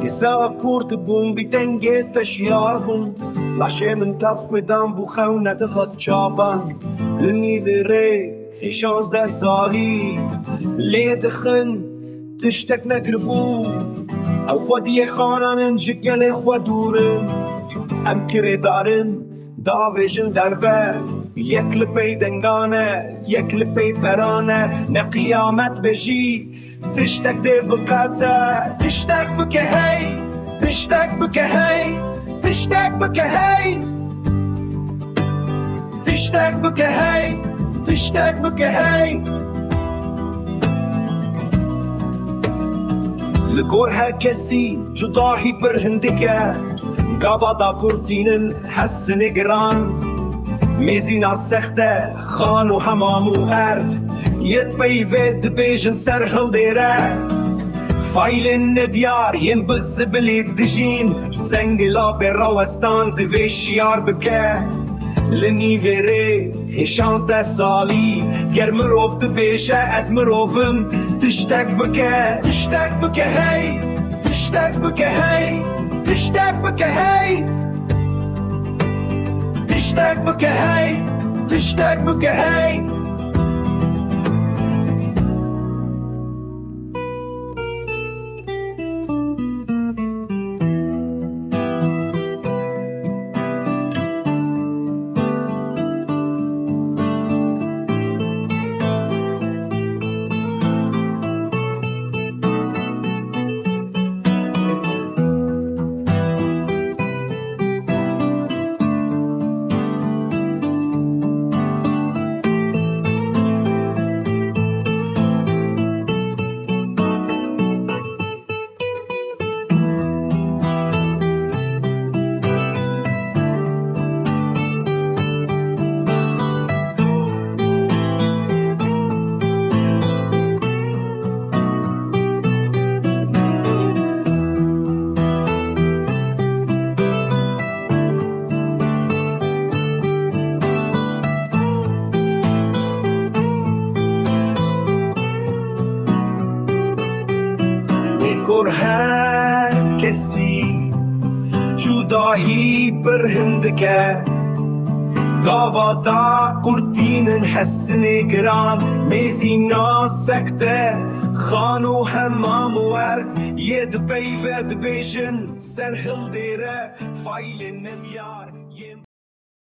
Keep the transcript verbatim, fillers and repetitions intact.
Hêsa kurt bûn, bi dengê te şiyar bûn. Laşê min tev xwe dan bû, xew nedihat çavan. Li nîvê rê hê şazdeh salî lê dixin, tiştek negiribû. Ew xwediyê xanan in, ji gelê xwe dûr in. Em kirêdar in, davêjin derve. Yek li pey dengan e, yek li pey peran e. Ne qiyamet be jî, tiştek dê biqete. Tiştek bike hey, tiştek bike hey, tiştek bike hey. Tiştek bike hey, tiştek bike hey. Li gor her kesî cudahî pir hindik e. Gava daqurtînin hesinê giran. Mêzîna sext e, xan û hemam û erd. Yê peyvê dibêjin ser hildêre. Faylên nediyar yên bi zibilî dijîn. Sengê labê rawestan divê şiyar bike. Li nîvê rê hê şazdeh salî, ger mirov dibêje ez mirov im, tiştek bike, tiştek bike hey, tiştek bike hey, tiştek bike hey. Tiştek bike hey, tiştek bike hey. Lê kor her kesî cudahî pir hindik e. Gava daqurtînin hesinê giran, mêzîna sext e, xan û hemam û erd. Yê dipeyve dibêjin ser hildêre, faylên nediyar.